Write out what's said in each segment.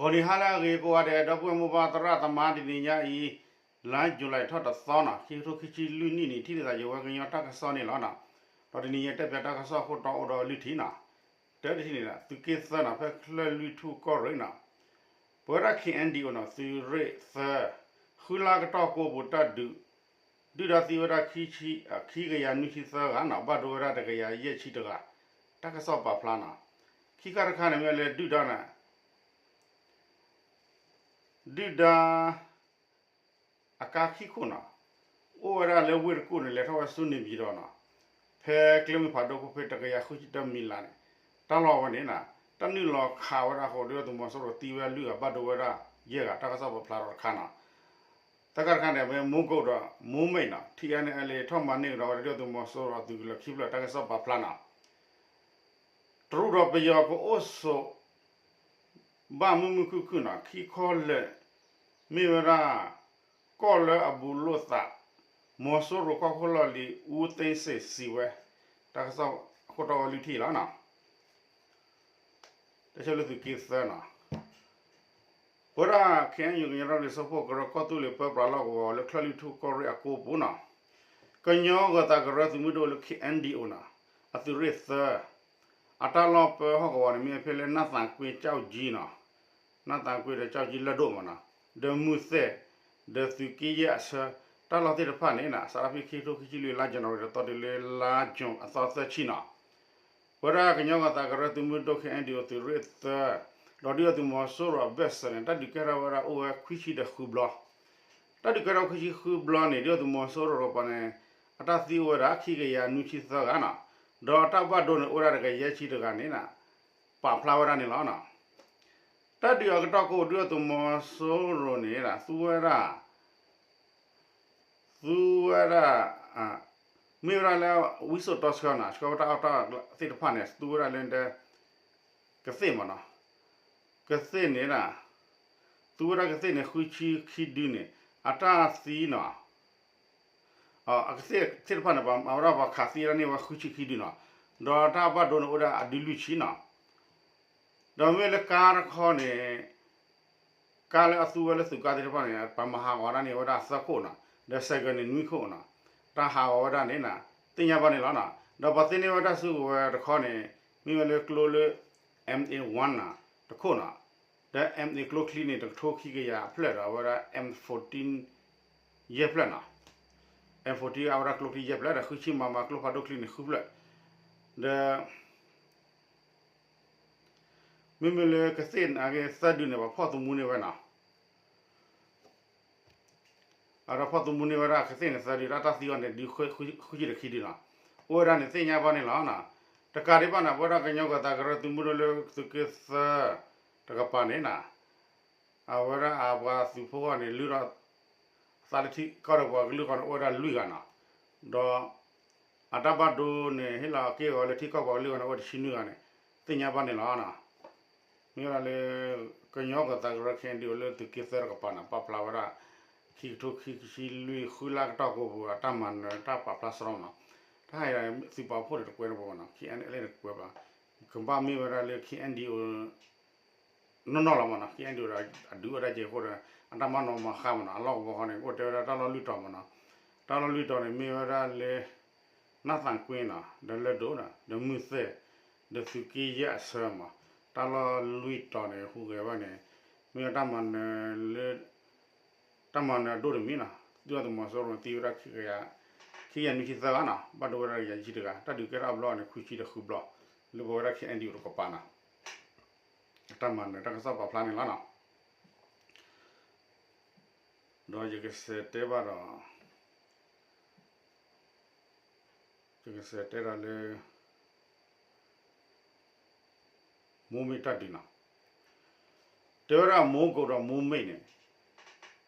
ဂီၤနံၤဟါလၢအဂ့ၤကိးဂၤဒဲး ဒီပုၢ်ဝဲၢ်မိၢ်ပၢ်သရၣ်သမါ တနံၤညါအံၤ လါယူၤလံထီၣ်တသီနီၤ ခံကထိခံဆံလွံၢ်နံၣ်န့ၣ် ထံၣ်လိာ်သးယဝဲကညီတၢ်ကစီၣ်န့ၣ်လီၤနီၤ. ဒီးတနံၤညါတဲပၠးတၢ်ကစီၣ်ခိၣ်တီအိၣ်ဒီးလွံၢ်ထံၣ်နီၤ. တၢတထံၣ်န့ၣ် သုးက့သၢနီၤ ဖဲချၢၣ်လွံၢ်ထူၣ်ကီၢ်ရ့ၣ်နီၤ ပဝဲဒၣ် K N D O နီၤ သုးရ့ၣ်သၢ ဃုလါကတီၢ်ကိးပူၤတၢ်ဒုး ဒုၣ်ဒါသံဝဲဒၣ် ခံကယၤနွံဆံသၢဂၤနီၤ ဘၣ်ဒိဝဲဒၣ်တကယၤယဲၢ်ဆံတဂၤ တၢ်ကစီၣ်ပာ်ဖျါနီၤ. ခံခါတခါန့ၣ် မ့ၢ်လၢဒုၣ်ဒါန့ၣ် ဒုၣ်ဒါ အကါခံခိၣ်နီၤ အိၣ်ဝဲဒၣ်လၢဝ့ၢ်တကူၣ်န့ၣ် လဲၤထီၣ်ဝဲဆူန့ၣ်ပၠံၤဒီးနီၤ ဖဲကျဲမုၢ်ဖးဒိၣ်ခိၣ်ဖ့ၣ်တကယၤဃုဆံတမံၤလးန့ၣ် တၢ်လီၢ်ဝဲန့ၣ်နီၤ တၢ်နုာ်လီၤခးဝဲဒၣ်အဃိ ဒုၣ်ဒါသုးမီၤစိရိၤသံဝဲဒၣ်လွံၢ်ဂၤ ဘၣ်ဒိဝဲဒၣ်ယဲၢ်ဂၤ တၢ်ကစီၣ်ပာ်ဖျါထီၣ်တခါနီၤ. သၢခါတခါန့ၣ် မ့ၢ်မိၢ်ကိၣ်ဒီးမိၢ်မ့ၣ်နီၤ T N L A ထီၣ်မၤန့ၢ်ကဒီးဝဲဒၣ်ဒုၣ်ဒါသုးမီၤစိရိၤအသုးကလၢၤခံဖျၢၣ် တၢ်ကစီၣ်ပာ်ဖျါနီၤ. တရူးဒီးပယီၤကအိၣ်ဆိး ဘၣ်မုာ်မုာ်ခုၣ်ခုၣ်နီၤ ခံခီလဲၣ် မ့ၢ်ဝဲဒၣ် ကီၢ်လၢအဘူးလိာ်သး မီၤစိရိၤကီၢ်ခိၣ်လီၢ်လံၤ အူသ့စ့း စံးဝဲ တၢ်ကစီၣ်ခိၣ်တီအိၣ်လွံၢ်ထံၣ်လီၤနီၤ. တၢ်ဆၢလၢသုးက့သၢနီၤ ပဝဲဒၣ် K N U ကညီဒီကလုာ်စၢဖှိၣ်ကရၢကီၢ်သူလ့ၤပၢပြးလီၢ်ကဝီၤ လၢချၢၣ်လွံၢ်ထူၣ်ကီၢ်ရ့ၣ်အကိပူၤနီၤ ကညီဂၢၤသးကရၢသုးမုၢ်ဒိၣ်လၢ K N D O နီၤ အသုးရ့ၣ်သၢ အတၢ်လီၢ်ပၢဟီၣ်ကဝီၤန့ၣ် မ့ၢ်ဖဲလၢ နၢ်သးကွ့ကၠီကၠံနီၤ နၢ်သးကွ့ဒီးကၠီကၠံလၢၢ်ဒိၣ်မးနီၤ ဒီးမုၢ်သဲၣ် ဒီးသုးက့ယဲၢ်အဆၢ တၢ်လီၢ်သ့ၣ်တဖၣ်န့ၣ်နီၤ စးထီၣ်ဖဲခံကထိခံဆံလွံၢ် လါယနူၤအါရံၤ တသီတုၤလၢလါယူၤအသီသၢဆံနီၤ ပဝဲဒၣ်ကညီဂၢၤသးကရၢသုးမုၢ်ဒိၣ် K N D O သုးရ့ၣ်သၢ ဒီးဒုၣ်ဒါသုးမီၤစိရိၤအဘၢၣ်စၢၤန့ၣ် တၢ်ဒုးကဲထီၣ်ဝဲဒၣ်အိၣ်ဝဲခွံဆံဒီးဃုဘျီ တၢ်ဒုးကဲထီၣ်ခွံဆံဃုဘျီန့ၣ် ဒုၣ်ဒါသုးမီၤစိရိၤတကပၤန့ၣ် အတၢ်သံအိၣ်ဝဲဒၣ် ခံကယၤနွံဆံသၢဂၤနီၤ ဒီးတၢ်ဘၣ်ဒိန့ၣ် အိၣ်ဝဲဒၣ်တကယၤယဲၢ်ဆံတဂၤန့ၣ် ပာ်ဖျါဝဲဒၣ်န့ၣ်လီၤနီၤ. တၢ်ဒုးအကတီၢ်ကိး ဒုၣ်ဒါသုးမီၤစိရိၤန့ၣ် သူဝဲဒၣ် သူဝဲဒၣ် မ့ၢ်ဝဲဒၣ်လၢ ဝံစိာ်တီဆှၢနီၤ ဆှၢဝဲတၢ်အီၣ်တၢ်အီသ့ၣ်တဖၣ်န့ၣ် သူဝဲဒၣ်လၢ ကသ့ၣ်မးနီၤ ကသ့ၣ်န့ၣ် သူဝဲဒၣ်ကသ့ၣ်န့ၣ် ဃုဆံခံဒုန့ၣ် အတၢ်သံနီၤ အကသ့ၣ်သ့ၣ်တဖၣ်န့ၣ် ပှၤမၤဝဲဒၣ်ပှၤခးသံဝဲဒၣ်န့ၢ်ဝဲဃုဆံခံဒုနီၤ ဒီးတၢ်ဘၣ်ဒိန့ၣ်အိၣ်ဒၣ်အဒုလွံၢ်ဆံနီၤ ဒီးမ့ၢ်လၢကါတခီန့ၣ် ကါလၢအသူဝဲလၢသုးကါသ့ၣ်တဖၣ်န့ၣ် ပှၤမၤဟးဂီၤဒၣ်န့ၢ်ဝဲဒၣ်သၢခိၣ်နီၤ ဒီးစဲးကၢးန့ၣ်နွံခိၣ်နီၤ တၢ်ဟးဂီၤဝဲဒၣ်န့ၣ် သ့ၣ်ညါဘၣ်န့ၣ်လီၤနီၤ ဒီးပှၤသ့န့ၢ်ဝဲဒၣ်စုကဝဲၤတခီန့ၣ် မ့ၢ်ဝဲလၢကျိလၢ M A one နီၤ တခိၣ်နီၤ ဒီး M A ကျိချံန့ၣ် တကထိခံကယၤအဖျၢၣ်ဒီးအဝဲဒၣ် M fourteen ယဲၢ်ဖျၢၣ်နီၤ M fourteen အဝဲဒၣ်ကျိချံယဲၢ်ဖျၢၣ် ဒီးဃုဆံ မမ ကျိဖးဒိၣ်ချံန့ၣ်ဃုဖျၢၣ် ဒီး မ့မ့ၢ်လၢကသ့ၣ်န့ၣ်အဂ့ၢ်သၢဒုန့ၣ် ပှၤဖီၣ်သမူန့ၢ်ဝဲနီၤ အဒီးဖီၣ်သမူန့ၢ်ဝဲဒၣ်ကသ့ၣ်န့ၣ်သၢဒု တၢ်တၢ်သံအီၤန့ၣ် ဒုဃုဆံဒီးခံဒုနီၤ အိၣ်ဝဲဒၣ်န့ၣ်သ့ၣ်ညါဘၣ်န့ၣ်လီၤ. တကးဒံးဘၣ်န့ၣ် ပဝဲဒၣ်ကညီဂၤသးကရၢသုးမုၢ်ဒိၣ်လၢသုးက့သၢ တကပၤန့ၣ်နီၤ အဝဲဒၣ်အပှၤသုးဖိအဂီၢ်န့ၣ် လုၢ်ထီၣ် အသးလၢထံကီၢ်ဒီးပှၤကလုာ်အဂီၢ်န့ၣ် အိၣ်ဝဲဒၣ်လွံၢ်ဂၤနီၤ ဒီး အတၢ်ဘၣ်ဒိန့ၣ် ဟ့ၣ်လီၤက့ၢ်ဂီၤလၢထံကီၢ်ပှၤကလုာ်အဂီၢ်န့ၣ် အိၣ်ဝဲတဆံနွံဂၤန့ၣ် သ့ၣ်ညါဘၣ်န့ၣ်လီၤ. မ့ၢ်ဝဲဒၣ်လၢ ကညီဂၤသးကရၢ K N D O လၢသုးက့သၢတကပၤန့ၣ် ပာ်ဖျါဝဲဒၣ် ခံကထိခံဆံလွံၢ် ဃုလါကတီၢ်ကိးပူၤ အတၢ်မၤနၢၤတၢ်ပာ်ဖျါစရီမ့ၢ်နီၤ တၢ်ဟဲသုးပာ်ဖှိၣ်န့ၣ်တကွဲးတဘိမ့ၢ်နီၤ K N L A န့ၣ်တကွဲးဘၣ် ကဘၣ်မ့ၢ်ဝဲဒၣ်လၢ K N D O နီၢ်နီၢ်လီၤမ့ၢ်နီၤ K N D O ဒီးအဒုးအိၣ်ဒၣ်ကဲအဃိဒီး အတၢ်မၤနီၣ်မၤဃါမ့ၢ်နီၤ အလီၢ်ကဝီၤဃီန့ၣ် အိၣ်တဲဝဲဒၣ်တၢ်လီၢ်လွံၢ်တီၤမ့ၢ်နီၤ တၢ်လီၢ်လွံၢ်တီၤန့ၣ် မ့ၢ်ဝဲဒၣ်လၢ နၢ်သၣ်ကွ့နီၤ ဒီးလၢၢ်ဒိၣ်နီၤ ဒီးမုၢ်သဲၣ် ဒီးသုးက့ယဲၢ်အဆၢမ့ၢ် တၢ်လီၢ်လွံၢ်တီၤန့ၣ် ဟူးဂဲၤဝဲန့ၣ် မ့ၢ်ဝဲတၢ်မၤနၢၤလၢ တၢ်မၤနၢၤအဒိၣ်တမံၤနီၤ ဒုၣ်ဒါသုးမီၤစိရိၤသံဝဲဒၣ် ခံကယၤနွံဆံသၢဂၤနီၤ ဘၣ်ဒိဝဲဒၣ်တကယၤယဲၢ်ဆံတဂၤ တၢ်ဒုးကဲထီၣ်အဘျီန့ၣ် ခွံဆံဒီးဃုဘျီ လၢပဝဲဒၣ် K N D O တကပၤနီၤ တၢ်မၤနၢၤတၢ်ကစီၣ်ပာ်ဖျါန့ၣ်လီၤနီၤ ဒီးယကစးတဲဘၣ်ဒီး ယကစးတဲဒၣ်လၢ မိၢ်မ့ၢ်တၢ်ဒုးနီၤ တဲဝဲဒၣ်မိၢ်ကိးဒီးမိၢ်မ့ၢ်န့ၣ် တၢ်လီၢ်ခံ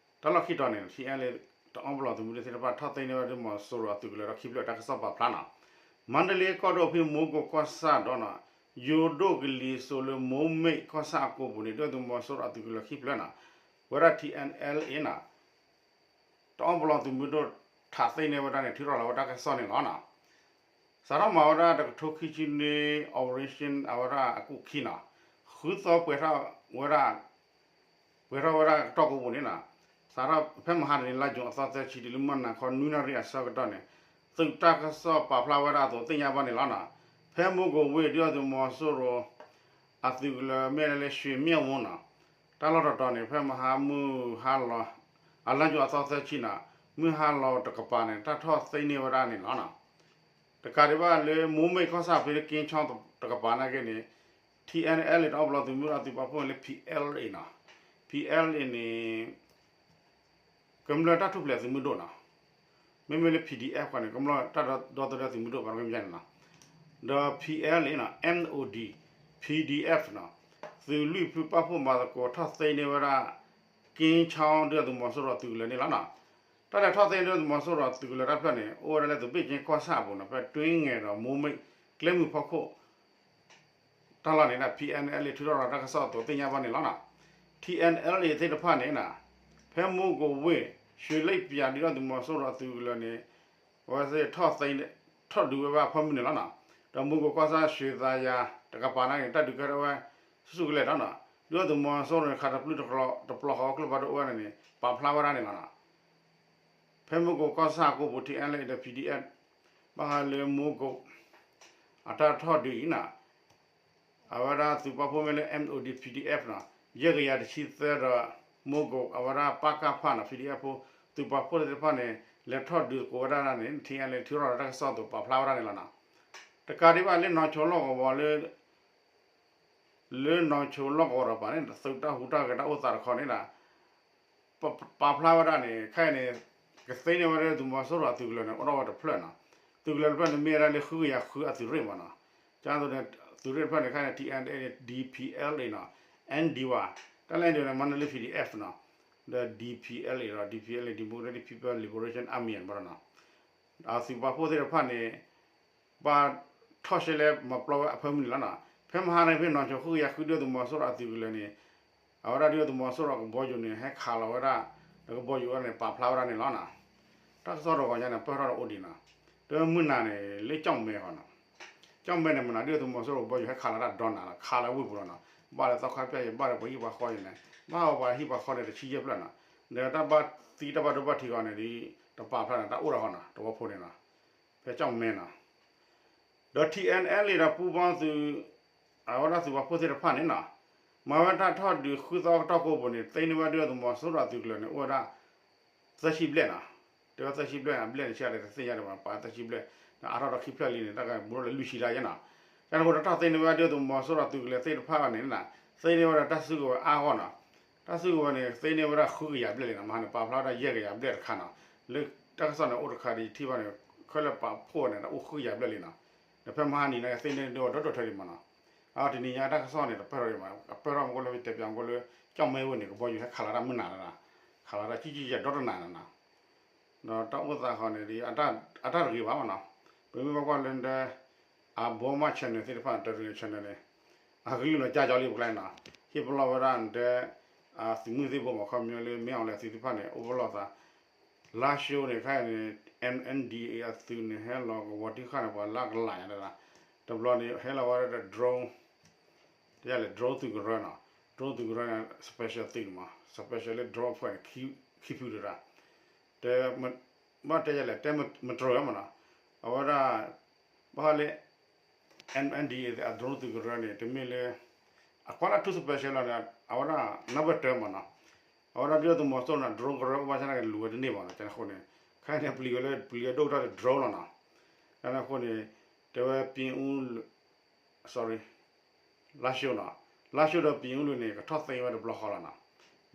တီၤန့ၣ် ထံအဲလ့ တအီၣ်ပလီၢ်သုးမုၢ်ဒိၣ်သ့ၣ်တဖၣ်ထီၣ်သ့န့ၢ်ဝဲဒၣ်မီၤစိရိၤအသုးကလၢၤဒီးခံဖျၢၣ်တၢ်ကစီၣ်ပာ်ဖျါနီၤ မါတလ့ကီၢ်ဒိၣ်ဖဲမိၢ်ကိးကီၢ်ဆၣ်ဒီးနီၤ ယိၤဒိၣ်ကလံၤစိးလၢမိၢ်မ့ၢ်ကီၢ်ဆၣ်အကိပူၤန့ၣ် ဒုၣ်ဒါသုးမီၤစိရိၤအသုးကလၢၤခံဖျၢၣ်နီၤ ပဝဲဒၣ် ထံအဲလ့နီၤ တအီၣ်ပလီၢ်သုးမုၢ်ဒိၣ်ထီၣ်သ့န့ၢ်ဝဲဒၣ်န့ၣ် ထုးထီၣ်လီၤဝဲတၢ်ကစီၣ်န့ၣ်လီၤနီၤ စးထီၣ်မၤဝဲဒၣ်တကထိခံဆံနွံ Operation အဝဲဒၣ်အကူၣ်ခံနီၤ ဃုသီပှဲၤထီၣ်ဝဲဒၣ် ပှဲၤထီၣ်ဝဲဒၣ်ကတီၢ်ကိးပူၤန့ၣ်နီၤ, စးထီၣ်ဖဲမဟါတနံၤ လါယူၤအသီသၢဆံ တုၤလၢမုၢ်နၤခီ နွံနၣ်ရံၣ်အဆၢကတီၢ်န့ၣ် သုးတၢ်ကစီၣ်ပာ်ဖျါဝဲဒၣ်အသိးသ့ၣ်ညါဘၣ်န့ၣ်လီၤနီၤ. ဖဲမူကိးဝ့ၢ် ဒုၣ်ဒါသုးမီၤစိရိၤ အသုးကလၢၤမ့ၢ်ဝဲဒၣ်လၢ ရွှေမြတ်ဝုန်းနီၤ, တၢ်လီၢ်တတီၤန့ၣ် ဖဲမဟါမုၢ်ဟါလီၤ အလါယူၤအသီသၢဆံနီၤ, မုၢ်ဟါလီၤတကပၤန့ၣ် တၢ်ထီၣ်သ့န့ၢ်ဝဲဒၣ်န့ၣ်လီၤနီၤ. တကးဒံးဘၣ်လၢ မိုးမိတ်ကီၢ်ဆၣ်ဖဲလၢ က့ချီတကပၤနာ်က့န့ၣ် ထံအဲၣ်အဲလ် တၢ်အိၣ်ဖျိသုးမုၢ်ဒိၣ်အသုးပာ်ဖှိၣ်လၢ ဖံးအဲလ်အ့နီၤ, ဖံးအဲလ်အ့န့ၣ် ကမျၢၢ်တၢ်ထူၣ်ဖျဲးသုးမုၢ်ဒိၣ်နီၤ, မ့မ့ၢ်လၢ ပီၣ်ဒံၣ်အဲၣ်ဃီန့ၣ် ကမျၢၢ်တၢ်ဒီသဒၢသုးမုၢ်ဒိၣ် ပှၤတမ့ၢ်န့ၣ်နီၤ, ဒီး ဖံးအဲလ်အ့နီၤ MOD PDF နီၤ, သုးလွံၢ်ဖုပာ်ဖှိၣ်မၤသကိးထီၣ်သ့န့ၢ်ဝဲဒၣ် က့ချီ ဒုၣ်ဒါသုးမီၤစိရိၤအသုးကလၢၤန့ၣ်လီၤနီၤ. တၢ်လဲၤထီၣ်သ့န့ၢ်ဒုၣ်ဒါသုးမီၤစိရိၤအသုးကလၢၤတၢ်ဖျၢၣ်န့ၣ် အိၣ်ဝဲဒၣ်လၢ သဘ့ၣ်က့ကီၢ်ဆၣ်အပူၤနီၤ, ဖဲတွ့ငဲၤဒီး မိုးမိတ် ကျဲမုၢ်ဖီခိၣ် တၢ်လီၢ်န့ၣ် ထံအဲၣ်အဲလ်အ့ ထုးထီၣ်ဒီးတၢ်ကစီၣ်အသိးသ့ၣ်ညါဘၣ်န့ၣ်လီၤနီၤ. ထံအဲၣ်အဲလ်အ့သ့ၣ်တဖၣ်န့ၣ်နီၤ, ဖဲမူကိးဝ့ၢ် ရွှေလိပ်ပြာ ဒုၣ်ဒါသုးမီၤစိရိၤအသုးကလၢၤန့ၣ် အဝဲသ့ၣ်ထီၣ်သ့ ထီၣ်ဒုးဝဲဘၣ်အဖၢမုၢ်န့ၣ်လီၤနီၤ. ဒီးမူကိးကီၢ်ဆၣ် ရွှေသာယၤ တကပၤနာ်က့န့ၣ် တၢ်ဒုးကဲထီၣ်ဝဲ ဆူၣ်ဆူၣ်ကလဲာ်ဒီးနီၤ, ဒုၣ်ဒါသုးမီၤစိရိၤန့ၣ် ခးတပျုၢ်တပျီၤဃီ ကျိဖးဒိၣ်အိၣ်ဝဲန့ၣ်န့ၣ် ပာ်ဖျါဝဲဒၣ်န့ၣ်လီၤနီၤ. ဖဲမူကိးကီၢ်ဆၣ်အကိာ်ပူၤ ထံအဲၣ်အဲလ်အ့ဒီး ပီၣ်ဒံၣ်အဲၣ် ဘၣ်ဃးလၢမူကိး အတၢ်ထီၣ်ဒုးအံၤနီၤ, အဝဲဒၣ်သုးပာ်ဖှိၣ်မ့ၢ်လၢ MOD PDF နီၤ, ယဲၢ်ကယၤတဆံသၢဒီး မူကိး အဝဲဒၣ် ပကဖ နီၤ, PDF ဖိ သုးပာ်ဖှိၣ်သ့ၣ်တဖၣ်န့ၣ် လဲၤထီၣ်ဒုးသကိးဝဲဒၣ်န့ၣ် ထံအဲၣ်အဲလ်အ့ ထုးထီၣ်ဒီးတၢ်ကစီၣ်အသိးပာ်ဖျါဝဲဒၣ်န့ၣ်လီၤနီၤ. တကးဒံးဘၣ်လၢ နီၢ်ဆိလီၢ်ကဝီၤလၢ လၢနီၢ်ဆိလီၢ်ကဝီၤတကပၤန့ၣ် သုးတၢ်ဟူးတၢ်ဂဲၤတၢ်အိၣ်သးတခီန့ၣ်ဒီး ပာ်ဖျါဝဲဒၣ်န့ၣ် ခဲအံၤန့ၣ် ကသ့န့ၢ်ဝဲဒၣ်သုးမီၤစိရိၤအသုးကလၢၤန့ၣ် အိၣ်ထီၣ်ဝဲတဖျၢၣ်နီၤ. သုးကလၢၤတဖျၢၣ်န့ၣ် မ့ၢ်ဝဲဒၣ်လၢဃုကယၤဃုအသုးရ့ၣ်မးနီၤ. ကၠၢ်သိးန့ၣ် သုးရ့ၣ်တဖျၢၣ်န့ၣ် ခဲအံၤန့ၣ် ထံအဲၣ်အဲလ်အ့ DPLA နီၤ, NDY တၢ်လၢ NDY န့ၣ် Mandalay PDF နီၤ, ဒီး DPLA ဒီး DPLA Democratic People Liberation Army ဘၣ်နီၤ. အသုးပာ်ဖှိၣ်သ့ၣ်တဖၣ်န့ၣ် ဘၣ်ထီၣ်ရှဲလဲၣ်မၤပျီဝဲအဖၢမုၢ်န့ၣ်လီၤနီၤ. ဖဲမဟါန့ၣ် ဖဲနီၢ်ဆိဃုကယၤဃု ဒုၣ်ဒါသုးမီၤစိရိၤအသုးကလၢၤန့ၣ် အဝဲဒၣ်ဒုၣ်ဒါသုးမီၤစိရိၤကဘီယူၤန့ၣ် ဟဲခးလီၤဝဲဒၣ် ဒီးကဘီယူၤဝဲန့ၣ် ပာ်ဖျါဝဲဒၣ်န့ၣ်လီၤနီၤ. တၢ်ကစီၣ်တဂီၤညါန့ၣ် ပၢၢ်ထီၣ်ဒီးအိၣ်ဒံးနီၤ. တမုၢ်နၤန့ၣ် လၢကၠီၣ်မဲဃီနီၤ. ကၠီၣ်မဲန့ၣ် မနုၤ ဒုၣ်ဒါသုးမီၤစိရိၤကဘီယူၤဟဲခးလီၤတၢ်ဒီနၤလီၤ, ခးလီၤဝ့ၢ်ပူၤလီၤနီၤ. ဘၣ်လၢသီခါပျၢ်ယဲ ဘၣ်လၢပှၤဟံၣ်ပှၤဃီယဲန့ၣ် ဘၣ်ပှၤဟံၣ်ပှၤဃီန့ၣ် တဆံယဲၢ်ဖျၢၣ်နီၤ. ဒီးတၢ်ဘၣ်သံတၢ်ဘၣ်ဒိဘၣ်ထံးဂီၤန့ၣ်ဒီး တပာ်ဖျါန့ၣ် တၢ်အိၣ်ဒီးဃီနီၤ တဝီဖိန့ၣ်နီၤ. ဖဲကၠီၣ်မဲနီၤ. ဒီး ထံအဲၣ်အဲလ်အ့ ဒီးပူၤဘီသုး အဝဲဒၣ်သုးပာ်ဖှိၣ်သ့ၣ်တဖၣ်န့ၣ်နီၤ, မၤဝဲတၢ်ထီၣ်ဒုးဃုသီကတီၢ်ကိးပူၤန့ၣ် သ့န့ၢ်ဝဲဒုၣ်ဒါသုးမီၤစိရိၤအသုးကလၢၤန့ၣ် အိၣ်ဝဲဒၣ် သၢဆံဘျဲၣ်နီၤ. တဲဝဲသၢဆံဘျဲၣ်န့ၣ် အဘျဲၣ်န့ၣ် ဆံးဒၣ်တသ့ၣ်ညါဒံးဘၣ်, ပာ်သၢဆံဘျဲၣ်, ဒီးအါထီၣ်ဒီးခံဖျၢၣ်လံန့ၣ် တၢ်ကဘူးထီၣ်လၢလွံၢ်ဆံလၢယဲနီၤ. ကန့ၣ်အဃိဒီး တၢ်သ့န့ၢ်ဝဲဒုၣ်ဒါသုးမီၤစိရိၤအသုးကလၢၤသ့ၣ်တဖၣ်န့ၣ်နီၤ, သ့န့ၢ်ဝဲဒၣ်တၢ်စုကဝဲၤအါဂီၢ်နီၤ. တၢ်စုကဝဲၤန့ၣ် သ့န့ၢ်ဝဲဒၣ်ဃုကယၤဘျဲၣ်လံနီၤ, မဟါန့ၣ် ပာ်ဖျါဝဲဒၣ်ယဲၢ်ကယၤဘျဲၣ်တခါနီၤ. လၢတၢ်ကစီၣ်န့ၣ်အိၣ်တခါဒ်ထံၣ်ဘၣ်န့ၣ် ခဲလၢာ်ပာ်ဖှိၣ်န့ၣ် တၢ်အိၣ်ဃုကယၤဘျဲၣ်လံနီၤ. ဒီးဖဲမဟါနံၤန့ၣ် သ့န့ၢ်ဒိၣ်ဒီဒိၣ်ထဲဒံးမးနီၤ. အတနံၤညါတၢ်ကစီၣ်န့ၣ် တပၢၢ်ထီၣ်ဒံးမး, အပၢၢ်ထီၣ်မးကအိၣ်လၢတဲပၠးကအိၣ်လၢ ကၠီၣ်မဲဝ့ၢ်န့ၣ် ကဘီယူၤဟဲခးလီၤတၢ်မုၢ်နၤလီၤနီၤ, ခးလီၤတၢ်ကံၣ်ကံၣ်ယဲၢ်ဒီတနၤနီၤ. ဒီးတၢ်အိၣ်သးဃီန့ၣ် အတၢ်တဂ့ၤဘၣ်မးနီၤ. ပမ့ၢ်ဘၣ်ကွၢ်လၢနတဲ အဘိမး channel သ့ၣ်တဖၣ် တရံး channel န့ၣ် အကလုၢ်လီၤကၠၢ်ကၠီလံပကျါနီၤ. ဟ့ၣ်ပလီၢ်ဝဲဒၣ်နတဲ အသုးမုၢ်သ့ၣ်ဘိမး ခီပညီလၢ မင်းအောင်လှိုင် အသုးသ့ၣ်တဖၣ်န့ၣ် အိၣ်ပလီၢ်သး လါၡိန့ၣ် ခဲအံၤန့ၣ် MNDAA အသုးန့ၣ် ဟဲလီၤကဝီၤတံၢ်ဃာ်န့ၣ် ပှၤလၢကလးညါတဒၣ်, တဘျီန့ၣ် ဟဲလီၤဝဲဒၣ်ဒီး drone တဲလဲၣ် drone သုးကရၢနီၤ, drone သုးကရၢန့ၣ် special သုးန့ၣ်မး special လၢ drone အဖွဲ့န့ၣ် ခံဖုတဒၣ်, တဲ ဘၣ်တဲလဲၣ် တဲမတြၢၤမးနီၤ, အဝဲဒၣ် ဘၣ်ဃးလၢ MNDAA အ drone သုးကရၢန့ၣ် တမ့ၢ်လၢ အကွၢ်လၢ too special လီၤန့ၣ် အဝဲဒၣ် number တၢမးနီၤ, အဝဲဒၣ်ဒုၣ်ဒါသုးမီၤစိရိၤန့ၣ် drone ကရၢအိၣ်ဘၣ်ဆၣ်န့ၣ် လူၤဝဲတန့ၢ်ဘၣ်နီၤ, ကန့ၣ်အဃိန့ၣ် ခဲအံၤန့ၣ် ပျံၤဝဲလၢ ပျံၤဝဲဒိၣ်ကတၢၢ်လၢ drone လီၤနီၤ, ကန့ၣ်အဃိန့ၣ် တဲဝဲ ပြင်ဦးလွင် sorry လါၡိနီၤ, လါၡိဒီး ပြင်ဦးလွင် န့ၣ် ကထီၣ်သ့ဝဲတဘျီဃီလီၤနီၤ,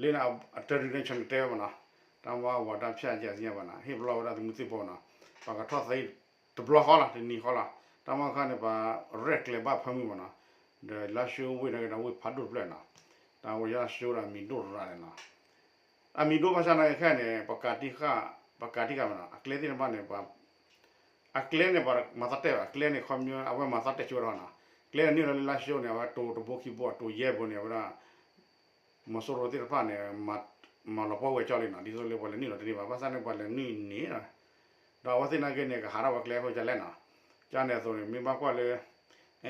လၢန့ၣ် အတရံးန့ၣ် channel တဲဝဲမးနီၤ, တၢ်မၤဝဲတၢ်ဖျဲၣ်ယဲၢ်စံၣ်ညါဘၣ်နီၤ, ဟ့ၣ်ပလီၢ်ဝဲဒၣ်သုးမုၢ်သံၣ်ဘိနီၤ, ပှၤကထီၣ်သ့တဘျီဃီလီၤ တနံၤဃီလီၤ, တၢ်မၤခါန့ၣ် ပှၤရဲၣ်ကျဲၤဘၣ်ဖၢမုၢ်မးနီၤ, ဒီးလါၡိဝ့ၢ်န့ၣ်က့ၤဒီးဝ့ၢ်ဖးဒိၣ်တဖျၢၣ်နီၤ, တၢ်ဝဲလါၡိဒီးအမံၤဒိၣ်ရၤန့ၣ်နီၤ, အမံၤဒိၣ်ဘၣ်ဆၣ်နာ်က့ခဲအံၤန့ၣ် ပကးတံၢ်ဃာ် ပကးတံၢ်ဃာ်မးနီၤ, အကျဲသ့ၣ်တဖၣ်န့ၣ် ပှၤ အကျဲန့ၣ် ပှၤမၤသီၣ်တဲာ်ဘၣ်, အကျဲန့ၣ် ခီပညီ အဝဲမၤသီၣ်တဲာ်ဆိဝဲတခီနီၤ, ကျဲန့ၣ်နုာ်လီၤလၢလါၡိန့ၣ် အဝဲတိၤတဘိခံဘိ တိၤယဲၢ်ဘိန့ၣ် အဝဲဒၣ် မီၤစိရိၤသ့ၣ်တဖၣ်န့ၣ် မၤလီၤပှီၢ်ဝဲကၠီလံနီၤ, ဒ်သိးလၢပှၤလဲၤနုာ်လီၤတန့ၢ်ဘၣ်, ဘၣ်ဆၣ်န့ၣ် ပှၤလဲၤနုာ်န့ၣ် ဒီးအဝဲသ့ၣ်နာ်က့န့ၣ် ကဟးထီၣ်ဝဲကျဲအဃိကလဲၣ်နီၤ, ကန့ၣ်အသိးန့ၣ် မ့ၢ်ဘၣ်ကွၢ်လၢ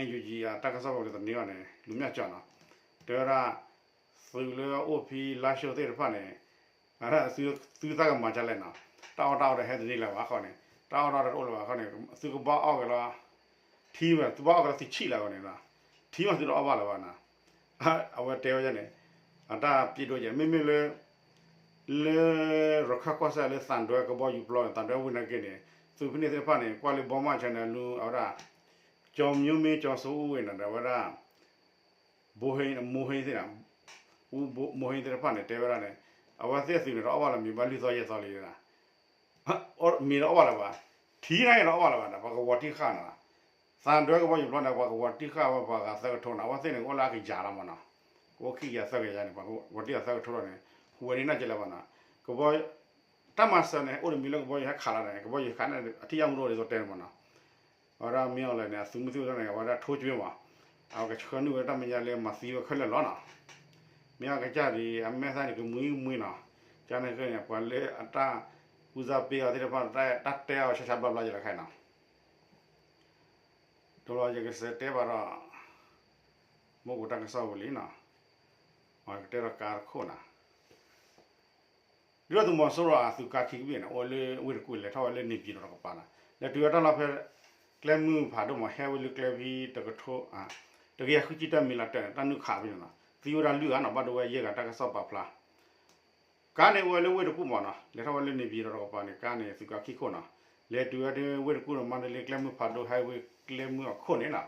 NUG အတၢ်ကစီၣ်ပူၤန့ၣ် သန့ၤအီၤန့ၣ် လူၤမၠၣ်ကၠီနီၤ, တဲဝဲဒၣ် သုးလၢအအိၣ်ဖဲလါၡိသ့ၣ်တဖၣ်န့ၣ် အဒၣ်သုသးကမၤဒ်လဲၣ်နီၤ, တၢ်အီၣ်တၢ်အီဒီးဟဲတန့ၢ်လၢၤဘၣ်ဃီန့ၣ်, တၢ်အီၣ်တၢ်အီဒီးတအိၣ်လၢၤဘၣ်ဃီန့ၣ်, သုကဘၣ်အီၣ်က့ၤလီၤ, ထံမ့ၢ်သုဘၣ်အီၣ်က့ၤလီၤသုဆံၣ်လၢၤဃီန့ၣ်, ထံမ့ၢ်သုတအီၣ်ဘၣ်လၢၤဘၣ်နီၤ, အဝဲတဲဝဲန့ၣ်, အတၢ်ပျ့ၤဒိၣ်ယဲၢ် မ့မ့ၢ်လၢ လၢရခၢၣ်ကီၢ်စဲၣ်လၢသံတွဲကဘီယူၤပျီန့ၣ် သံတွဲဝ့ၢ်နာ်က့န့ၣ် သုးဖဲန့ၣ်သ့ၣ်တဖၣ်န့ၣ် ကွၢ်လၢဘီမၢ်ဆၢန့ၣ် လူအဝဲဒၣ် ကၠီၤမၠိမ့ၢ်ကၠီၤစိအူဝ့ၢ်န့ၣ်ဒီး အဝဲဒၣ် ဘိဟ့ မိဟ့သ့ၣ်န့ၣ်, မိဟ့သ့ၣ်တဖၣ်န့ၣ် တဲဝဲဒၣ်န့ၣ်, အဝဲသ့ၣ်အသုးန့ၣ် တအီၣ်ဘၣ်လၢၤမ့ၢ်ဘၣ်လွံၢ်သီယဲၢ်သီလံ, မ့ၢ်တအီၣ်ဘၣ်လၢၤဘၣ်, ထံန့ၣ်တအီၣ်ဘၣ်လၢၤဘၣ်ဒီး ပှၤကဝီၤတံၢ်ဃာ်န့ၣ်လီၤ, သံတွဲကဘီယူၤပျီန့ၣ် ပှၤကဝီၤတံၢ်ဃာ်ဝဲပှၤဂၤသၢကထိန့ၣ် အဝဲသ့ၣ်န့ၣ် အိၣ်လၢအကယၤလီၤမးနီၤ, ကအိၣ်ခံကယၤသၢကယၤန့ၣ် ပှၤကဝီၤတံၢ်ဃာ်သၢကထိလီၤန့ၣ် ဟူးဝဲန့ၣ်နာ်က့လၢၤဘၣ်နီၤ, ကဘီ တၢ်မၤစၢၤန့ၣ် အိၣ်တမံၤလၢကဘီယူၤဟဲခးလီၤန့ၣ် ကဘီယူၤခးန့ၣ် အထံၣ်ယၢ်မူဒီးဒ်သိးတဲန့ၣ်မးနီၤ, အဝဲဒၣ်မ့ၢ်အီၤလဲၣ်န့ၣ် အသုးမုၢ်သံၣ်ဘိသ့ၣ်န့ၣ် အဝဲဒၣ်ထိကွ့မး, အဝဲကဆှၢနုာ်ဝဲတၢ်မဲာ်ညါလၢမၤသံဝဲခဲလၢာ်လီၤနီၤ, မ့ၢ်အကစၢ်ဒ်အမဲာ်သၣ်န့ၣ် ကမှံမှံနီၤ, ကန့ၣ်ဃီန့ၣ် ပှၤလၢအတၢ်ကူစါပ့ၤအီၤသ့ၣ်တဖၣ် တၢ်တဲအီၤဆါဆါဘျါဘျါယဲလီၤခဲနီၤ, ဒီးလီၤယကစဲးတဲဘၣ်ဒီး မ့ၢ်ကတၢၢ်ကစီၣ်ဝံၤလံနီၤ, ကတဲဒီးကါတခိၣ်နီၤ ဒုၣ်ဒါသုးမီၤစိရိၤအသုးကါခံကဘ့ၣ်န့ၣ် အိၣ်လၢဝ့ၢ်တကူၣ်လဲၤထီၣ်ဝဲလၢန့ၣ်ပၠံၤဒီးတကပၤနီၤ, လဲၤတုၤဝဲတၢ်လီၢ်ဖဲ ကျဲမုၢ်ဖးဒိၣ်မး ဟဲဝဲလၢကျဲဖဲတကထိ တကယၤဃုဆံတၢမံၤလးတၢၢ်န့ၣ် တၢ်နုာ်ခးဖဲန့ၣ်နီၤ, သံဝဲဒၣ်လွံၢ်ဂၤနီၤ, ဘၣ်ဒိဝဲယဲၢ်ဂၤ တၢ်ကစီၣ်ပာ်ဖျါ ကါန့ၣ်အိၣ်ဝဲလၢဝ့ၢ်တကူၣ်မးနီၤ, လဲၤထီၣ်ဝဲလၢန့ၣ်ပၠံၤဒီးတကပၤန့ၣ် ကါန့ၣ်သုးကါခံခိၣ်နီၤ, လဲၤတုၤဝဲဒၣ်ဝ့ၢ်တကူၣ်ဒီးမၤတလ့ကျဲမုၢ်ဖးဒိၣ် ဟဲဝဲကျဲမုၢ်အခိၣ်န့ၣ်နီၤ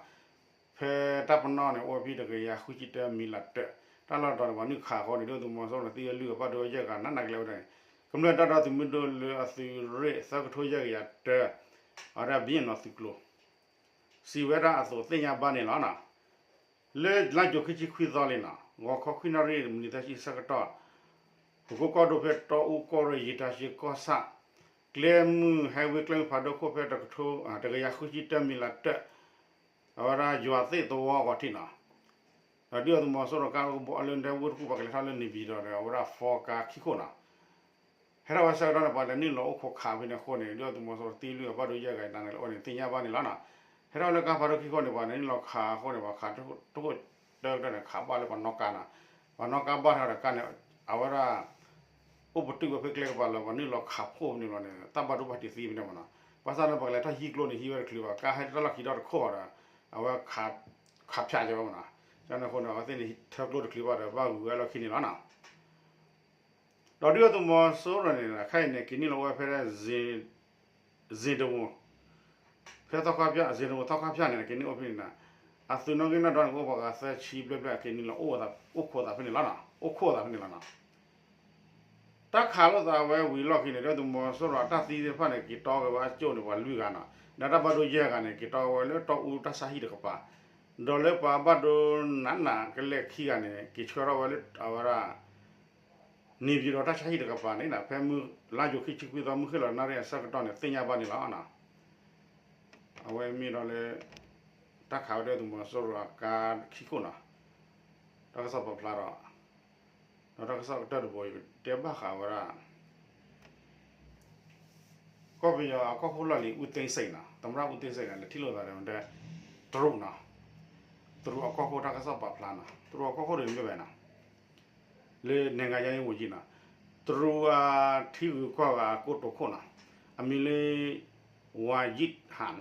ဖဲတၢ်ပနီၣ်န့ၣ် အိၣ်ဖဲတကယၤဃုဆံတၢမံၤလးတၢၢ်, တၢ်လီၢ်တတီၤန့ၣ် ပှၤနုာ်ခးအဃိန့ၣ် ဒုၣ်ဒါသုးမီၤစိရိၤန့ၣ် သံဝဲလွံၢ်ဂၤ ဘၣ်ဒိဝဲယဲၢ်ဂၤ နးနးကလဲာ်ဝဲဒၣ်န့ၣ်, ကမျၢၢ်တၢ်ဒီသဒၢသုးမုၢ်ဒိၣ်လၢအသုးရ့ၣ်သၢကထိယဲၢ်ကယၤတၢ အဝဲဒၣ်ဘံၣ်နီၤသုးကျိၤ စံးဝဲဒၣ်အသိးသ့ၣ်ညါဘၣ်န့ၣ်လီၤနီၤ. လၢလါယူၤခံဆံခွံသီလံနီၤ ဂီၤခီခွံနၣ်ရံၣ်မံးနံးသၢဆံဆၢကတီၢ် ဟူးကိးကီၢ်ဒိၣ်ဖဲတီအူကီၢ်ရ့ၣ် ယံာ်တၢ်ဆံကီၢ်ဆၣ် ကျဲမုၢ်ဟဲဝ့ၢ်ကျဲမုၢ်ဖးဒိၣ်ခိၣ်ဖဲတကထိ တကယၤဃုဆံတၢမံၤလးတၢၢ် အဝဲဒၣ်ယွၤသ့ၣ်သဝီအဂီၢ်ထံးနီၤ. ဒီးဒုၣ်ဒါသုးမီၤစိရိၤကါကဘီလၢဒဲဝ့ၢ်တကူၣ် ပှၤကလဲၤထီၣ်လၢန့ၣ်ပၠံၤဒီး အဝဲဒၣ်ဖီကါခံခိၣ်နီၤ. ဟဲထီၣ်ဝဲဆၢကတီၢ်န့ၣ် ပှၤလဲၤနုာ်လီၤအိၣ်ခိးခးဖဲန့ၣ်အဃိန့ၣ် ဒုၣ်ဒါသုးမီၤစိရိၤသံလွံၢ်ဂၤ ဘၣ်ဒိယဲၢ်ဂၤ နးနးကလဲာ်ဝဲန့ၣ် သ့ၣ်ညါဘၣ်န့ၣ်လီၤနီၤ. ဟဲထီၣ်လၢကါဖးဒိၣ်ခံခိၣ်န့ၣ် ပှၤလဲၤနုာ်လီၤခးအဃိန့ၣ် ပှၤခးတခိၣ်တၢကတၢၢ်န့ၣ် ခးဘၣ်လၢပှၤနီၣ်ကါနီၤ. ပှၤနီၣ်ကါဘၣ်ထီၣ်ဒီးကါန့ၣ် အဝဲဒၣ် အိၣ်ပတုာ်ဝဲဖဲကျဲကပၤလၢ ပှၤနုာ်လီၤခးဖှိၣ်ဖဲန့ၣ်ဘျီန့ၣ် တၢ်ဘၣ်ဒိဘၣ်ထံးသံဖဲန့ၣ်မးနီၤ. ဘၣ်ဆၣ်လၢပှၤကလဲၤထီၣ်ဟံးကျိန့ၣ် ဟံးဝဲတချုးဘၣ် ကါဟဲတၢ်လီၢ်ခံဒီတခိၣ်ဒီး အဝဲ ခးဖၠးက့ၤဝဲမးနီၤ. ကန့ၣ်အဃိန့ၣ် အဝဲသ့ၣ်န့ၣ် ထၢကျိတချုးဘၣ်ဒီး ဘၣ်ဂုာ်ဝဲလီၢ်ခံန့ၣ်လီၤနီၤ. ဒီးဒုၣ်ဒါသုးမီၤစိရိၤန့ၣ် ခဲအံၤန့ၣ် က့ၤနုာ်လီၤအိၣ်ဝဲဖဲ စ့ၣ်တဝူၤ ဖဲသီခါဖၠၣ် စ့ၣ်တဝူၤသီခါဖၠၣ်န့ၣ် က့ၤနုာ်အိၣ်ဖဲန့ၣ်နီၤ. အသုးနီၣ်ဂံၢ်နီၣ်ဒွးန့ၣ် ကအိၣ်ပှၤဂၤသၢဆံဘျဲၣ်ဘျဲၣ် က့ၤနုာ်လီၤအိၣ် အိၣ်ခိးသးဖဲန့ၣ်လီၤနီၤ. အိၣ်ခိးသးဖဲန့ၣ်လီၤနီၤ. တၢ်ခးလိာ်သးဝဲဝံၤလီၢ်ခံန့ၣ် ဒုၣ်ဒါသုးမီၤစိရိၤအတၢ်သံသ့ၣ်တဖၣ်န့ၣ် က့ၤတီဂ့ၤဝဲအကၠိၣ်န့ၣ် ပှၤလွံၢ်ဂၤနီၤ. ဒီးတၢ်ဘၣ်ဒိယဲၢ်ဂၤန့ၣ် က့ၤတီဝဲလၢတီအူတၢ်ဆါဟံၣ်တကပၤ ဒီးလၢပှၤဘၣ်ဒိနးနးကလဲာ်ခံဂၤန့ၣ် က့ၤဆှၢထီၣ်ဝဲလၢအဝဲဒၣ် န့ၣ်ပၠံၤဒီးတၢ်ဆါဟံၣ်တကပၤန့ၣ် ဖဲမုၢ်လါယူၤခံဆံခွံသီ မုၢ်ဃ့ၢ်လီၤနၣ်ရံၣ်အဆၢကတီၢ်န့ၣ် သ့ၣ်ညါဘၣ်န့ၣ်လီၤ. အဝဲမ့ၢ်ဒီးလၢ တၢ်ခးဝဲဒၣ်သုးမီၤစိရိၤအကါခံခိၣ်နီၤ. တၢ်ကစီၣ်ပာ်ဖျါဒီး ဒီးတၢ်ကစီၣ်ကတၢၢ်တဘိ ယကတဲဘၣ်ဃးဝဲဒၣ် ကီၢ်ပယီၤအကီၢ်ခိၣ်လီၢ်လံၤ ဦးသိန်းစိန်နီၤ, သမ္မတဦးသိန်းစိန်န့ၣ် လဲၤထံၣ်လိာ်သးဒီး တရူးနီၤ, တရူးအကီၢ်ခိၣ်တၢ်ကစီၣ်ပာ်ဖျါနီၤ, တရူးအကီၢ်ခိၣ်ဒီးမ့ၢ်ဝဲနီၤ, လၢ နိုင်ငံခြားရေးဝန်ကြီးနီၤ, တရူးအထံဂုၤကီၢ်ဂၤအကိတိာ်ခိၣ်နီၤ, အမံၤလၢ ဝါယံးဟၣ်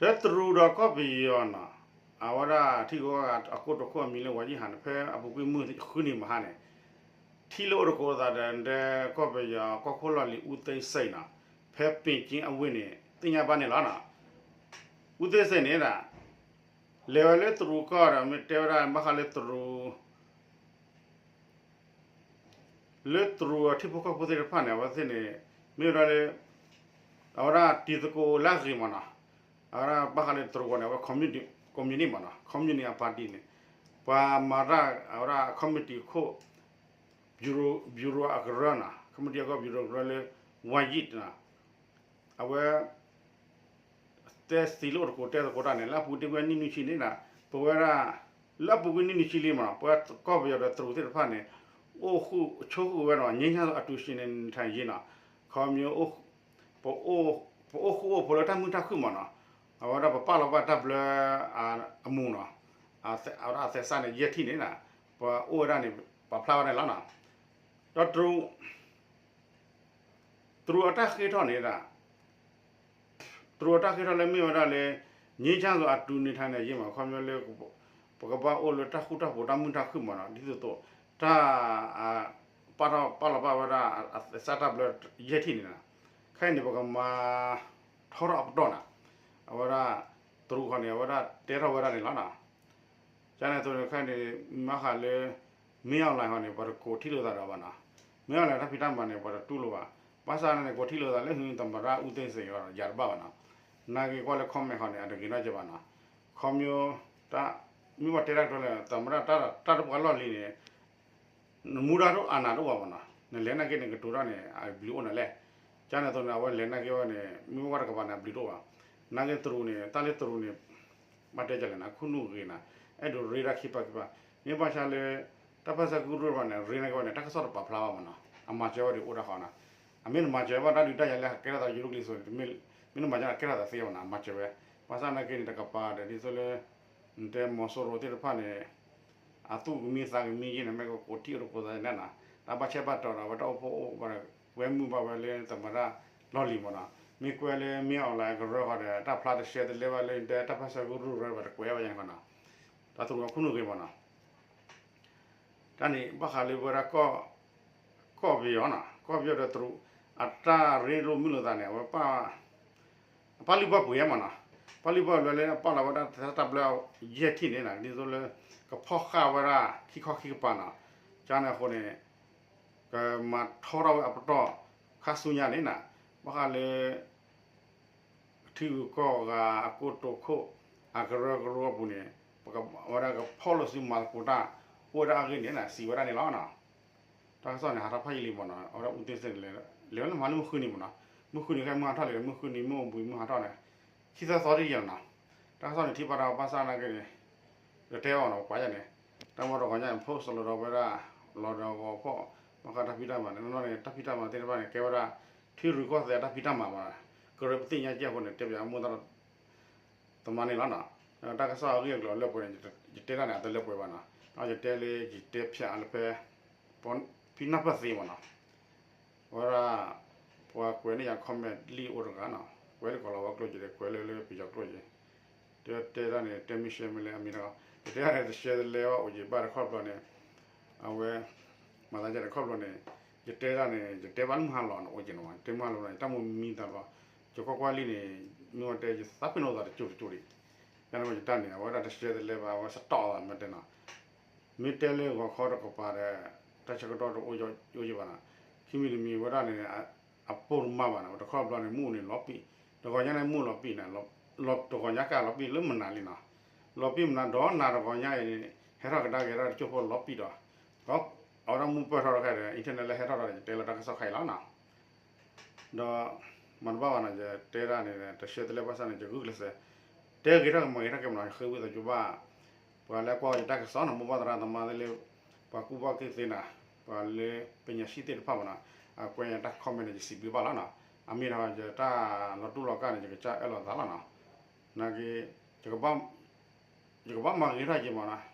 လၢတရူးဒီးကီၢ်ပယီၤနီၤ, အဝဲဒၣ်ထံဂုၤကီၢ်ဂၤအကိတိာ်ခိၣ်အမံၤလၢ ဝါယံးဟၣ်န့ၣ် ဖဲအပူၤကွံာ်မုၢ်ဃုနံၤမဟါန့ၣ် ထံၣ်လိာ်အိၣ်တကိးသးဒီး ကီၢ်ပယီၤကီၢ်ခိၣ်လီၢ်လံၤ ဦးသိန်းစိန်နီၤ, ဖဲပ့ၣ်ကၠ့အဝ့ၢ်န့ၣ် သ့ၣ်ညါဘၣ်န့ၣ်လီၤနီၤ. ဦးသိန်းစိန်န့ၣ်ဒၣ် လဲၤဝဲလၢတရူးကီၢ်ဒီး မ့ၢ်တဲဝဲဒၣ်ဘၣ်ဃးလၢတရူး လၢတရူးအထံဖိကီၢ်ဖိသ့ၣ်တဖၣ်န့ၣ် အဝဲသ့ၣ်န့ၣ် မ့ၢ်ဝဲဒၣ်လၢ အဝဲဒၣ်တံၤသကိးလၢအဂ့ၤမးနီၤ, အဝဲဒၣ်ဘၣ်ဃးလၢတရူးကီၢ်န့ၣ် အဝဲ communist မးနီၤ, communist အ party န့ၣ် ပှၤမၤတၢ်အဝဲဒၣ် committee ခိၣ် bureau အကရၢနီၤ, committee အကီၢ် bureau ကရၢလၢ ဝါယံးနီၤ အဝဲ တဲစံးလိာ်တကိးတဲသကိးတၢ်န့ၣ် လၢအပူၤတ့ၢ်ကွံာ်နံၣ်နွံဆံန့ၣ်ဒီး ပဝဲဒၣ် လၢအပူၤကွံာ်နံၣ်နွံဆံလံမးနီၤ, ပဝဲကီၢ်ပယီၤဒီးတရူးသ့ၣ်တဖၣ်န့ၣ် အိၣ်ဃုာ်ဆိးဃုာ်ဝဲနီၤ, ငြိမ်းချမ်းစွာအတူယှဉ် နေထိုင်ရေးနီၤ, ခီမ့ၢ် ပအိၣ်ဃူအိၣ်ဖိးလၢတၢ်မုာ်တၢ်ခုၣ်မးနီၤ, အဝဲဒၣ်ပပာ်လီၤဘၣ်တၢ်ဘျၢအမူးနီၤ, အဝဲဒၣ်အသဲးစးန့ၣ် ယဲၢ်ထံၣ်န့ၣ်နီၤ, ပှၤအိၣ်ဝဲဒၣ်န့ၣ် ပာ်ဖျါဝဲဒၣ်န့ၣ်လီၤနီၤ. ဒီးတရူး တရူးအတၢ်ဃ့ထီၣ်န့ၣ်ဒၣ် တရူးအတၢ်ဃ့ထီၣ်လၢမ့ၢ်ဝဲဒၣ်လၢ ငြိမ်းချမ်းစွာအတူနေထိုင်နိုင်ရေးမး ခီဖျိလၢ ပကဘၣ်အိၣ်လၢတၢ်ဃူတၢ်ဖိးတၢ်မုာ်တၢ်ခုၣ်မးနီၤ, ဒ်သိးသိး တၢ် ပာ်ထီၣ်ပာ်လီၤပာ်ဝဲဒၣ်အသဲးစးတၢ်ဘျၢယဲၢ်ထံၣ်န့ၣ်နီၤ, ခဲအံၤန့ၣ် ပကမၤထီထီၣ်အပတီၢ်နီၤ, အဝဲဒၣ် တရူးခီန့ၣ် အဝဲဒၣ်တဲထီၣ်ဝဲဒၣ်န့ၣ်လီၤနီၤ. ကန့ၣ်အသိးန့ၣ် ခဲအံၤန့ၣ် မ့ၢ်ဘၣ်ဃးလၢ မင်းအောင်လှိုင် ခီန့ၣ် ပှၤတကိးထံၣ်လိာ်သးဒီးဘၣ်နီၤ, မင်းအောင်လှိုင် တၢ်ဖံးတၢ်မၤန့ၣ် ပှၤတတူၢ်လိာ်ဘၣ်, ဘၣ်ဆၣ်န့ၣ် ကိးထံၣ်လိာ်သးလၢ သမ္မတ ဦးသိန်းစိန် အံၤဒီး ယၤတဘၣ်ဘၣ်နီၤ, နာ်က့ၤကွၢ်လၢ comment ခီန့ၣ် အတဂ့ၤနီၢ်ကဲဘၣ်နီၤ, ခီဖျိ မ့ၢ်ဘၣ်တဲတၢ်ကတိၤလဲၣ် သမ္မတ တၢ်တပှၤလီၢ်လံၤန့ၣ် နမူဒါတအိၣ်အနးတအိၣ်ဘၣ်မးနီၤ, နလဲၤနာ်က့န့ၣ် ကတိၤတၢ်န့ၣ် အဘျုးအိၣ်နၤလဲၣ်, ကန့ၣ်အသိးန့ၣ် အဝဲလဲၤနာ်က့ဝဲန့ၣ် မ့ၢ်ဝဲတကပၤန့ၣ် အဘျုးတအိၣ်ဘၣ်, နာ်က့တရူးန့ၣ် တၢ်လၢတရူးန့ၣ် ဘၣ်တဲကလဲၣ်နၤ ခူၣ်နူာ်ဂ့ၤနၤ, အဲၣ်ဒိးရ့တၢ်ခံပာ်ခံပာ်, မ့ၢ်ဘၣ်ဆၣ်လၢ တၢ်ပၢၢ်ဆၢကရူၢ်ဘၣ်န့ၣ် ရ့နာ်က့ဝဲန့ၣ် တၢ်ကစီၣ်တပာ်ဖျါဘၣ်မးနီၤ, အမၤစၢၤဝဲဒၣ်အိၣ်ဒၣ်ဃီနီၤ, အမ့ၢ်နမၤစၢၤဘၣ်တၢ်ဒုးတၢ်ယၤလၢကဲထီၣ်သးယူၤဒိၣ်ကျံၤစိၤန့ၣ် မ့ၢ်နမၤစၢၤကဲထီၣ်သးသ့ဘၣ်နီၤ မၤစၢၤဝဲ, ဘၣ်ဆၣ်နာ်က့န့ၣ် တကပၤဒီးဒ်သိးလၢ နတဲမီၤစိရိၤသ့ၣ်တဖၣ်န့ၣ် အသူၣ်ကမံသးကမံယ့ၢ်န့ၣ် မ့ၢ်ကကိးထံၣ်အိၣ်တကိးသးန့ၣ်နီၤ, တၢ်ဘၣ်ဆဲးဘၣ်တီၤဒီး အဝဲတၢ်အိၣ်ဖှိၣ်အိၣ်ဘၣ်ဒီး ကွဲမုာ်ဘၣ်ဝဲလၢသမ္မတလီၢ်လံၤမးနီၤ, မ့ၢ်ကွဲလၢမ့ၢ်အီၤလၢအကရၢဃီဒီး တၢ်ဖျါတရှဲတလဲဘၣ်လၢနတဲတၢ်ပၢၢ်ဆၢကရူၢ်ရၢဘၣ်တကွဲးဘၣ်ယဲန့ၣ်ဃီနီၤ, တၢ်တရူးအခူၣ်နူာ်ဂ့ၤမးနီၤ တၢ်န့ၣ် ဘၣ်ဃးလၢပဝဲဒၣ် ကီၢ်ပယီၤနီၤ, ကီၢ်ပယီၤဒီးတရူး အတၢ်ရ့လိာ်မုာ်လိာ်သးန့ၣ် အဝဲ အပာ်လုၢ်ပာ်ပှ့ၤမးနီၤ, ပာ်လုၢ်ပာ်ပှ့ၤလၢအပာ်လီၤဝဲဒၣ်တၢ်ဘျၢယဲၢ်ထံၣ်န့ၣ်နီၤ, ဒ်သိးလၢ ကဖီၣ်ဃာ်ဝဲဒၣ်ခံခီခံကပၤနီၤ, ကန့ၣ်အဃိန့ၣ် ကမၤထီထီၣ်ဝဲအပတီၢ် ခါဆူညါန့ၣ်နီၤ, ဘၣ်ဃးလၢ ထံဂုၤကီၢ်ဂၤအကိတိာ်ခိၣ် အကရၢကရိအပူၤန့ၣ် ပကဝဲဒၣ်ကဖီၣ်လိာ်စုမၤသကိးတၢ် အိၣ်ဝဲဒၣ်အဂ့ၢ်န့ၣ် စံးဝဲဒၣ်န့ၣ်လီၤ. တၢ်ကစီၣ်န့ၣ် ဟးထီၣ်ဖးယံာ်လံမးနီၤ, အဝဲဒၣ် ဦးသိန်းစိန် လဲၤလၢမၤလၢမုၢ်ဃုနံၤမးနီၤ, မုၢ်ဃုနံၤခဲမုၢ်ဟးထီၣ်လံ မုၢ်ဃုနံၤ မုၢ်အိၣ်ဘှံးမုၢ်ဟးထီၣ်န့ၣ် ခံသၢသီတယံာ်နီၤ, တၢ်ကစီၣ်န့ၣ် ထံၣ်ဘၣ်တၢ်ဘၣ်ဆၣ်နာ်က့န့ၣ် တတဲအီၤနီၤ ပှၤယဲန့ၣ် တၢ်မ့ၢ်တဂီၤညါန့ၣ် post လီၤဒီးဝဲဒၣ် လီၤဒီးဂီၤဖီၣ် ဘၣ်ဃးတၢ်ဖံးတၢ်မၤန့ၣ် နီၢ်နီၢ်န့ၣ် တၢ်ဖံးတၢ်မၤသ့ၣ်တဖၣ်န့ၣ် ကဲဝဲဒၣ် ထံရူၢ်ကီၢ်သဲးတၢ်ဖံးတၢ်မၤမး, ကရၢပသ့ၣ်ညါကဲအဃိန့ၣ် တဲပၠးမိၢ်သရၣ် သမါန့ၣ်လီၤနီၤ, တၢ်ကစီၣ်အဂ့ၢ်အကျိၤလၢပှဲၤန့ၣ် ယတဲတၢ်န့ၣ် အတလၢပှဲၤဘၣ်နီၤ, ယတဲလၢယတဲဖျါလၢဖဲ ဖံနၢ်ပၢၢ်သ့မးနီၤ, ဝဲဒၣ် ပှၤကွဲးန့ၢ်ယၤ comment လံအိၣ်တဂၤနီၤ, ကွဲးလၢကီၤလၤဝါကျိာ်က့ၤ ကွဲးလၢလၢပယီၤကျိာ်က့ၤ, တဲတဲတၢ်န့ၣ် တဲမ့ၢ်ရှဲမ့ၢ်လၢအမံၤတဂၤ, ယတဲတၢ်န့ၣ် တရှဲတလဲဘၣ်အိၣ်က့ၤဘၣ်တခီဘျီန့ၣ်, အဝဲ မၤသးယဲတခီဘျီန့ၣ်, ယတဲတၢ်န့ၣ် ယတဲဘၣ်လၢမုၢ်ဟါလီၤန့ၣ် အိၣ်က့ၤနီၤ, ယတဲမုၢ်ဟါလီၤန့ၣ် ယတၢ်မိၢ်မံသးဘျီ, ယကွၢ်ကွၢ်လံန့ၣ် မ့ၢ်ဝဲတဲယသးပ့ၤနီၣ်သးတကၠိတကၠိဒံး, ယန့ၣ်ယတၢ်န့ၣ် အဝဲဒၣ်တရှဲတလဲဘၣ် အဝဲစတီၣ်အသးမ့ၢ်တဲနီၤ မ့ၢ်တဲလၢဂီၤခီတကပၤဒီး တၢ်ဆၢကတီၢ်တအိၣ်ယိာ်ယိာ်ဘၣ်နီၤ, ခံမံၤတမံၤဝဲဒၣ်န့ၣ် အပိၢ်တမၣ်ဘၣ်နီၤ, တခီဘျီန့ၣ် မုၢ်အိၣ်န့ၣ်လီၤပံာ်, တဂီၤညါန့ၣ် မုၢ်လီၤပံာ်န့ၣ်, တဂီၤညါကလီၤပံာ်လၢမနၤလံနီၤ, လီၤပံာ်မနၤဒီးနၤတဂီၤညါအံၤန့ၣ် ဟဲထီၣ်ကဒါက့ၤဒီးတကၠိဖိလီၤပံာ်ဒီး, အဝဲဒၣ်မုၢ်ပၢၢ်ထီၣ်တခါဒီး internet လၢဟဲထီၣ်ဒီး ယတဲလီၤတၢ်ကစီၣ်ခဲအံၤလီၤနီၤ. ဒီး မၤတဘၣ်ဘၣ်နီၤ ယတဲဒၣ်န့ၣ် တရှဲတလဲဘၣ်ဆၣ်န့ၣ် ယဂုာ်ကျဲးစၢး တဲဂ့ၤထီၣ်က့ၤမၤဂ့ၤထီၣ်က့ၤမးနီၤ, ဃ့ဝံသးစူၤဘၣ် ပှၤလၢကွၢ်ယတၢ်ကစီၣ်နီၤ, မိၢ်ပၢ်သရၣ်သမါသ့ၣ်လၢ ပှၤကူၣ်ဘၣ်ကူၣ်သ့နီၤ, ပှၤလၢပညာရှိသ့ၣ်တဖၣ်မးနီၤ, အကွဲးယတၢ် comment န့ၣ် ယစံးဘျုးဘၣ်လီၤနီၤ, အမ့ၢ်ဒီးယတၢ်လီၤတူၢ်လီၤကာ်န့ၣ် ယကစၢ်အၢၣ်လီၤသးလီၤနီၤ, နာ်က့ ယကဘၣ်မၤဂ့ၤထီၣ်က့ၤမးနီၤ,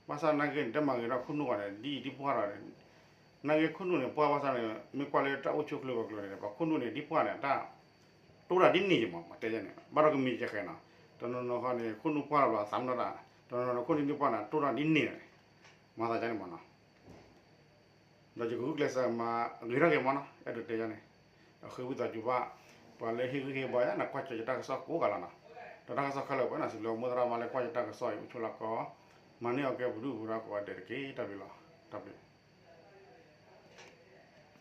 ဘၣ်ဆၣ်နာ်က့န့ၣ် တမၤဂ့ၤထီၣ်ခူၣ်နူာ်ဂီၢ်န့ၣ် ဒ်အံၤဒ်ပှၢ်ဒီး နာ်က့ခူၣ်နူာ်န့ၣ် ပှၢ်ဘၣ်ဆၣ်န့ၣ် မ့ၢ်ကွၢ်လၢတၢ်အိၣ်ဆူၣ်အိၣ်ချ့အကျိၤန့ၣ် ပှၤခူၣ်နူာ်န့ၣ် ဒ်ပှၢ်န့ၣ် တၢ်တိၢ်တၢ်ဒ်န့ၣ်ယမး မတဲယဲန့ၣ် ဘၣ်ဒီးကမ့ၢ်ယဲဃဲနီၤ, တနီၤနီၤဃီန့ၣ် ခူၣ်နူာ်ပှၢ်လီၤဘျီအသးမနီၤတၢ်, တနီၤနီၤခူၣ်နူာ်ဒ်ပှၢ်န့ၣ် တိၢ်တၢ်ဒ်န့ၣ်န့ၣ် မၤသးယဲန့ၣ်မးနီၤ ဒီးယကဂုာ်ကျဲးစၢးမၤဂ့ၤထီၣ်က့ၤမးနီၤ, အဲၣ်ဒိးတဲယဲန့ၣ်, ဒီးဃ့ဝံသးစူၤဘၣ် ပှၤလၢဟ့ၣ်ဂံၢ်ဟ့ၣ်ဘါယၤန့ၣ် ကွၢ်ကၠီယတၢ်ကစီၣ်ကိးဂၤလီၤနီၤ, ဒီးတၢ်ကစီၣ်ခဲလၢာ်ပှဲၤနီၤ စံးဘျုးမိၢ်သရၣ်မါလၢကွၢ်ယတၢ်ကစီၣ်အံၤ အိၣ်ဆိးလီၤကီး, မၤန့ၢ်အီၤကဲပဒုၣ်ပဒါကိးဂၤဒဲးတက့ၢ်, တၢ်ဘျုးလီၤ, တၢ်ဘျုး